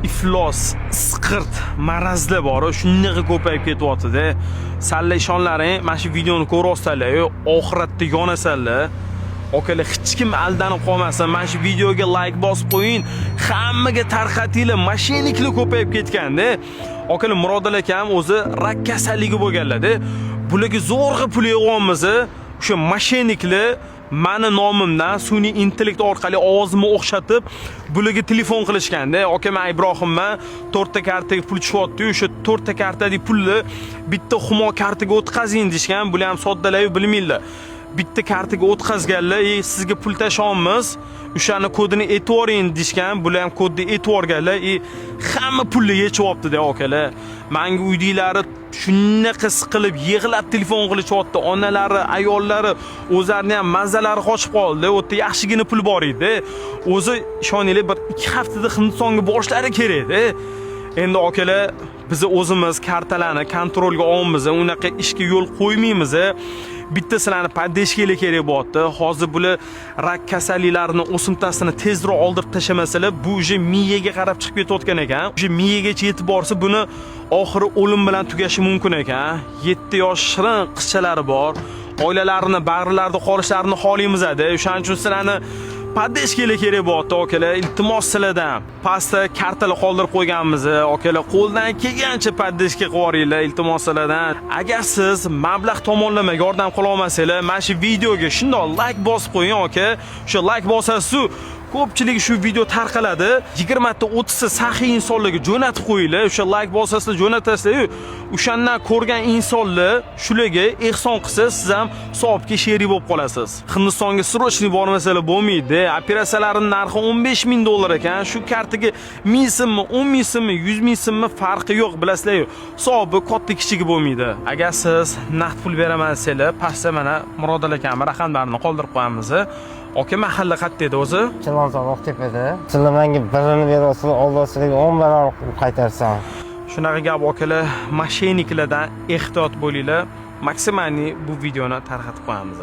Iflos, isqirt marazlar bor, shunaqa ko'payib ketyapti-da. Salla ishonlaring, mana shu videoni ko'ryapsizlar, oxiratda yonasanlar. Akalar, hech kim aldanib qolmasin. Mana shu videoga like bosib qo'ying. Hammaga tarqatinglar. Мошенник lar ko'payib ketganda. Akalar, Murodal akam o'zi rak kasalligi bo'lganlar-da. Bularga zo'rg'a pul yig'yapmiz. O'sha мошенник lar mani nomimdan sun'iy intellekt orqali ovozimni o'xshatib, bularga telefon qilishganda: "Aka, men Ibrohimman, to'rtta kartaga pul tushyapti-yu, o'sha to'rtta kartadagi pulni bitta Humo kartaga o'tkazing", deyishgan. Bular ham soddalayu, bilmaydilar. Bitta kartaga o'tkazganlar, "E, sizga pul tashlayapmiz, o'shani kodini aytvoring", deyishgan. Bular ham kodni aytvorganlar и hamma pulni yechib olibdi-da, akalar. Manga uydagilari shunaqa siqilib, yig'lab telefon qilishyapti. Onalari, ayollari, o'zlarini ham mazalari qochib qoldi. U yerda yaxshigina pul bor edi. O'zi ishoninglar, bir 2 haftada Hindistonga borishlari kerak edi. Endi, akalar, biz o'zimiz kartalarni kontrolga olamiz, unaqa ishga yo'l qo'ymaymiz. Bitta sizlarni поддержка lar kerak bo'lyapti. Hozir bular rak kasalliklarini o'simtasini tezroq oldirib tashlamasalar, bu уже miyaga qarab chiqib ketayotgan ekan. Уже miyagacha yetib borsa, buni oxiri o'lim bilan tugashi mumkin ekan. 7 yosh shirin qizchalari bor. Oilalarini bag'rilarida qolishlarini xohlaymiz-da. O'shaning uchun sizlarni поддержка lar kerak bo'lyapti, akalar. Iltimos sizlardan. Pastda kartalar qoldirib qo'yganmiz, akalar. Qo'ldan kelgancha поддержка qilib yuboringlar, iltimos sizlardan. Agar siz mablag' tomonlama yordam qila olmasanglar, mana shu videoga shundoq like bosib qo'ying, aka. O'sha like bosasiz, ko'pchilik shu video tarqaladi. 20 ta, 30 ta saxiy insonlarga jo'natib qo'yinglar. O'sha like bosasizlar, jo'natasizlar, o'shandan ko'rgan insonlar shularga ehson qilsa, siz ham savobga sherik bo'lib qolasiz. Hindistonga срочный bormasalar bo'lmaydi. Operatsiyalaring narxi 15 ming dollar ekan. Shu kartaga 1000 so'mmi, 10 ming so'mmi, 100 ming so'mmi, farqi yo'q, bilasizlar-ku. Savobi katta kichigi bo'lmaydi. Agar siz naqd pul beraman desanglar, pastda mana Murodal akamning raqamlarini qoldirib qo'yamiz. Aka, mahalla qayerda edi o'zi? Chilonzor, Oqtepada. Sizlar menga birini berasizlar, Alloh sizlarga 10 barobar qilib qaytarsin. Shunaqa gap, akalar, мошенник lardan ehtiyot bo'linglar. Максимальный bu videoni tarqatib qo'yamiz.